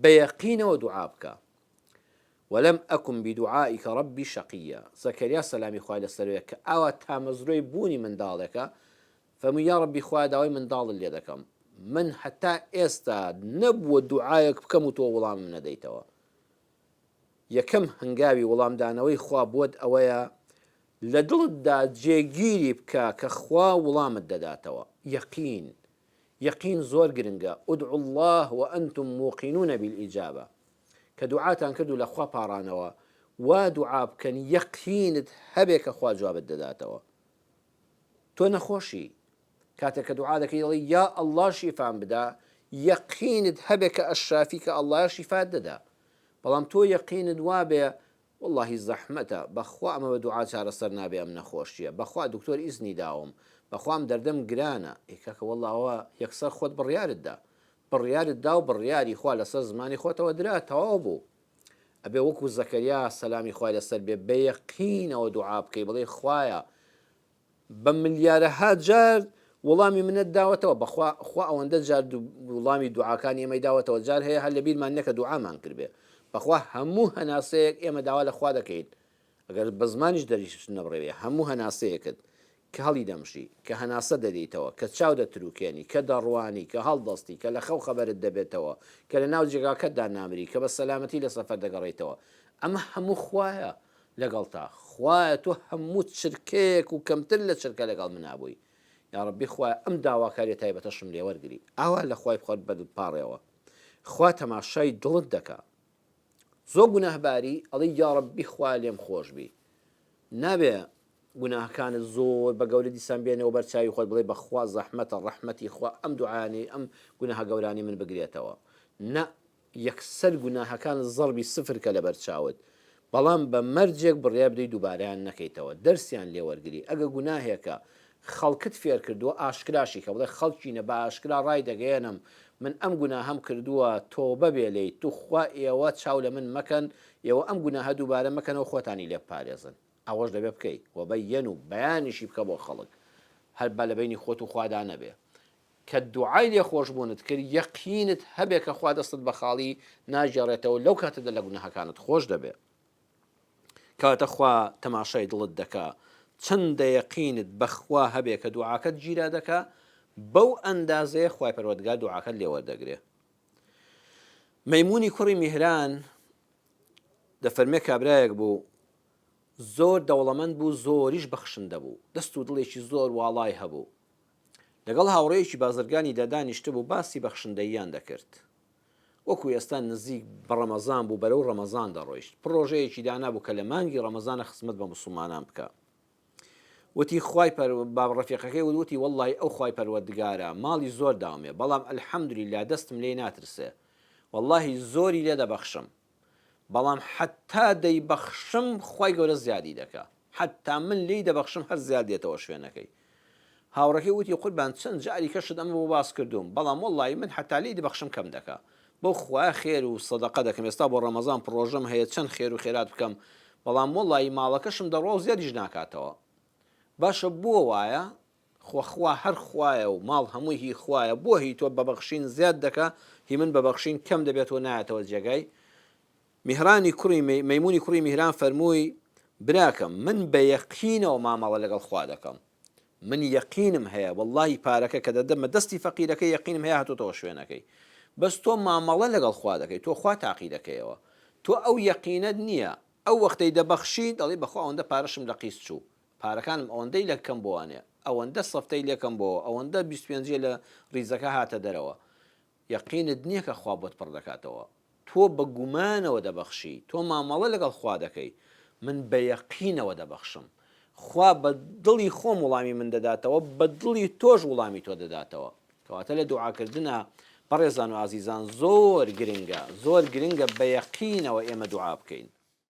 بە یەقینەوە دوعا بکە. ولم اکن بدعائک رب شقیا، زەکەریا سەلامی خوای لەسەر بێ کە ئاوا تامەزرۆی بوونی منداڵێکە، فەرمووی یاڕەبی خوایە داوای منداڵت لێ دەکەم، من هەتا ئێستا نەبووە دوعایەک بکەم و تۆ وڵامم نەدەیتەوە. یەکەم هەنگاوی وڵامدانەوەی خوا بۆت ئەوەیە لە دڵتدا جێگیری بکە کە خوا وڵامت دەداتەوە، یەقین، یەقین زۆر گرنگە، ادعوا اللە وانتم موقنون بالاجابە، کە دوعاتان کرد و لە خوا پاڕانەوە وا دوعا بکەن یەقینت هەبێ کە خوا جوابت دەداتەوە. تۆ نەخۆشی کاتێک کە دوعا دەکەی دەڵێی یا اللە شیفام بدە یەقینت هەبێ کە الشافی کە اللە شیفات دەدا بەڵام تۆ یەقینت وابێ وەڵاهی زەحمەتە بەخوا ئەمە بە دوعا چارەسەر نابێ ئەم نەخۆشیە بەخوا دکتۆر ئیزنی داوم بەخوا ئەم دەردەم گرانە ئەی کاکە وەڵا ئەوە یەکسەر خۆت بڕیارت دا بڕیارت دا و بڕیاری خوا لەسەر زمانی خۆتەوە درا تەواو بوو ئەبێ وەکو زەکەریا سەلامی خوای لەسەر بێ بە یەقینەوە دوعا بکەی بڵێ خوایە بە ملیارەها جار وڵامی منت داوەتەوە بەخوا خوا ئەوەندە جار وڵامی دوعاکانی ئێمەی داوەتەوە جار هەیە هەر لەبیرمان نیە کە دوعامان کردبێ بەخوا هەموو هەناسەیەک ئێمە داوا لە خوا دەکەین ئەگەر بە زمانیش دەریش نەبڕێ هەموو هەناسەیەکت کە هەڵی دەمژی، کە هەناسە دەدەیتەوە، کە چاو دەتروکێنی، کە دەڕوانی، کە هەڵدەستی، کە لە خەو خەبەرت دەبێتەوە، کە لە ناو جێگاکەتدا نامری، کە بە سەلامەتی لە سەفەر دەگەڕێیتەوە. ئەمە هەموو خوایە لەگەڵتا. خوایە تۆ هەموو چرکەیەک و کەمتر لە چرکە لەگەڵ منا بووی. یاڕەبی خوایە ئەم داواکاریە تایبەتەشم لێ وەرگری. ئاوا لە خوای خۆت بپاڕێوە. خوا تەماشای دڵت دەکا. زۆ گوناهباری ئەڵێی یاڕەبی خوایە لێم خۆش بی. نابێ گوناهەکانت زۆر بە گەورە دیسان بێنەوە بەر چاوی خۆت بڵێ بەخوا زەحمەتە ڕەحمەتی خوا ئەم دوعایانەی ئەم گوناهە گەورانەی من بگرێتەوە نا یەکسەر گوناهەکانت زەڕبی سفر کە لەبەر چاوت بەڵام بە مەرجێک بڕیار بدەی دووبارەیان نەکەیتەوە دەرسیان لێ وەرگری ئەگە گوناهێکە خەڵکت فێر کردووە ئاشکراشی کە بڵێ خەڵکینە بە ئاشکرا ڕای دەگەیەنم من ئەم گوناهەم کردووە تۆبە بێ لێی توخوا ئێوە چاو لە من مەکەن ئێوە ئەم گوناهە دووبارە مەکەنەوە خۆتانی لێ بپارێزن ئەوەش دەبێ بکەی وبەیەن و بەیانیشی بکە بۆ خەڵک هەر با لە بەینی خۆت و خوادا نەبێ کە دوعای لێخۆشبوونت کرد یەقینت هەبێ کە خوا دەستت بە خاڵی ناگێڕێتەوە لەو کاتەدا لە گوناهەکانت خۆش دەبێ کەواتە خوا تەماشای دڵت دەکا چەندە یەقینت بەخوا هەبێ کە دوعاکەت گیرا دەکا بەو ئەندازەیە خوای پەروەردگار دوعاکەت لێ وەردەگرێ مەیمونی کوڕی میهران دەفەرمێ کابرایەک بوو زۆر دەوڵەمەند بوو زۆریش بەخشندە بوو دەست و دڵێکی زۆر واڵای هەبوو لەگەڵ هاوڕێیەکی بازرگانیدا دانیشتبوو باسی بەخشندەییان دەکرد وەکو ئێستا نزیک بە ڕەمەزان بوو بەرەو ڕەمەزان دەڕۆیشت پڕۆژەیەکی دانابوو کە لە مانگی ڕەمەزانە خزمەت بە موسڵمانان بکا وتی خوای پەر با ڕەفیقەکەی وت وتی وەڵڵاهی ئەو خوای پەروەردگارە ماڵی زۆر داومێ بەڵام الحمدللە دەستم لێی ناترسێ وەڵڵاهی زۆری لێ دەبەخشم بەڵام حەتا دەیبەخشم خوای گەورە زیادی دەکا حەتا من لێی دەبەخشم هەر زیاد دێتەوە شوێنەکەی هاوڕەکەی وتی قوربان چەند جاری کەشت ئەمە بۆ باس کردووم بەڵام وەڵڵاهی من حەتا لێی دەبەخشم کەم دەکا بەو خوایە خێر و سەدەقە دەکەم ئێستا بۆ ڕەمەزان پڕۆژەم هەیە چەند خێر و خێرات بکەم بەڵام وەڵڵاهی ماڵەکەشم دەڕوا و زیادیش ناکاتەوە باشە بۆ وایە خۆ خوا هەر خوایە و ماڵ هەمووی هی خوایە بۆ هی تۆ بە بەخشین زیاد دەکا هی من بە بەخشین کەم دەبێت و نایەتەوە جێگای میهرانی کوڕی مەیمونی کوڕی میهران فەرمووی براکەم من بە یەقینەوە مامەڵە لەگەڵ خوا دەکەم من یەقینم هەیە وەڵاهی پارەکە کە دەدەمە دەستی فەقیرەکە یەقینم هەیە هاتۆتەوە شوێنەکەی بەس تۆ مامەڵە لەگەڵ خوا دەکەی تۆ خوا تاقی دەکەیەوە تۆ ئەو یەقینەت نییە ئەو وەختەی دەبەخشی دەڵێی بەخوا ئەوەندە پارەشم لە قیست چوو پارەکانم ئەوەندەی لە کەم بۆوانێ ئەوەندە سەفتەی لێ کەم بۆوە ئەوەندە 25 لە ڕیزەکە هاتە دەرەوە یەقینت نییە کە خوا بۆت پڕ دەکاتەوە تۆ بە گومانەوە دەبەخشی، تۆ مامەڵە لەگەڵ خوا دەکەی، من بە یەقینەوە دەبەخشم. خوا بە دڵی خۆم وڵامی من دەداتەوە، بە دڵی تۆش وڵامی تۆ دەداتەوە. کەواتە لە دوعاکردنا بەڕێزان و ئازیزان زۆر گرنگە، زۆر گرنگە بە یەقینەوە ئێمە دوعا بکەین.